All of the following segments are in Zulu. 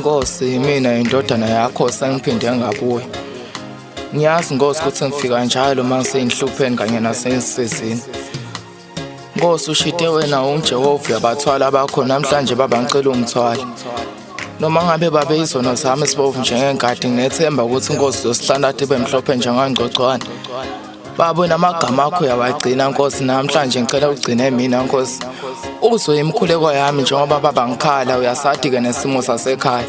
Nkosi, mina indodana yakho sengiphinde ngabuya. Ngiyazi Nkosi ukuthi ngifika njalo uma ngiseyinhlupheni kanye nasensizini. Nkosi ushite wena unguJehova uyabathwala abakho namhlanje baba ngicela ungithwale. Noma ngabe babe izono zami sibovu njengengadi nginethemba ukuthi inkosi uzosihlanda ibe mhlophe njengangcocwane. Baba wena amagama akho uyawagcina Nkosi namhlanje ngicela ugcine mina Nkosi. Uzwe imikhuleko yami njengoba baba ngikhala uyasadi-ke nesimo sasekhaya.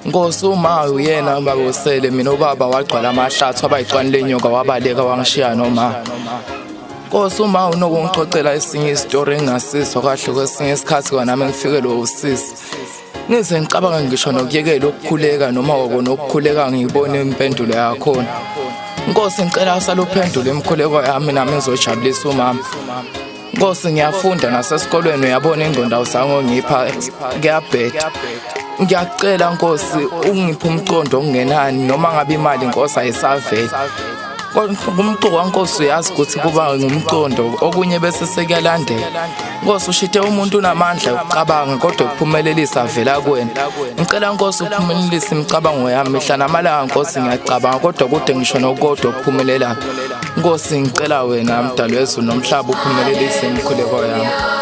Nkosi uma uyena ubaba usele mina ubaba wagcwala amahlathi wabayicwane lenyoka wabaleka wangishiya noma. Nkosi uma unokungixoxela esinye isitori engingasizwa kahle kwesinye isikhathi kwanami ngifikelwe usizi. Ngize ngicabanga ngisho nokuyekela ukukhuleka noma wabona ukukhuleka ngiyibone impendulo yakhona. Nkosi ngicela usale uphendule imikhuleko yami nami ngizojabulisa umama. Nkosi ngiyafunda nasesikolweni uyabona ingqondo awuzange ungipha kuyabheda. Ngiyakucela Nkosi ungiphe umqondo okungenani noma ngabe imali Nkosi ayisaveli. Umculo waNkosi uyazi ukuthi kuba ngumqondo okunye bese sekuyalandela. Nkosi ushithe umuntu unamandla okucabanga kodwa ukuphumelelisa vela kuwena. Ngicela Nkosi uphumelelise imicabango yami mihla namalanga Nkosi ngiyacabanga kodwa kude ngisho nokodwa okuphumelelayo. Nkosi ngicela wena mdali wezulu nomhlaba uphumelelise imikhuleko yami.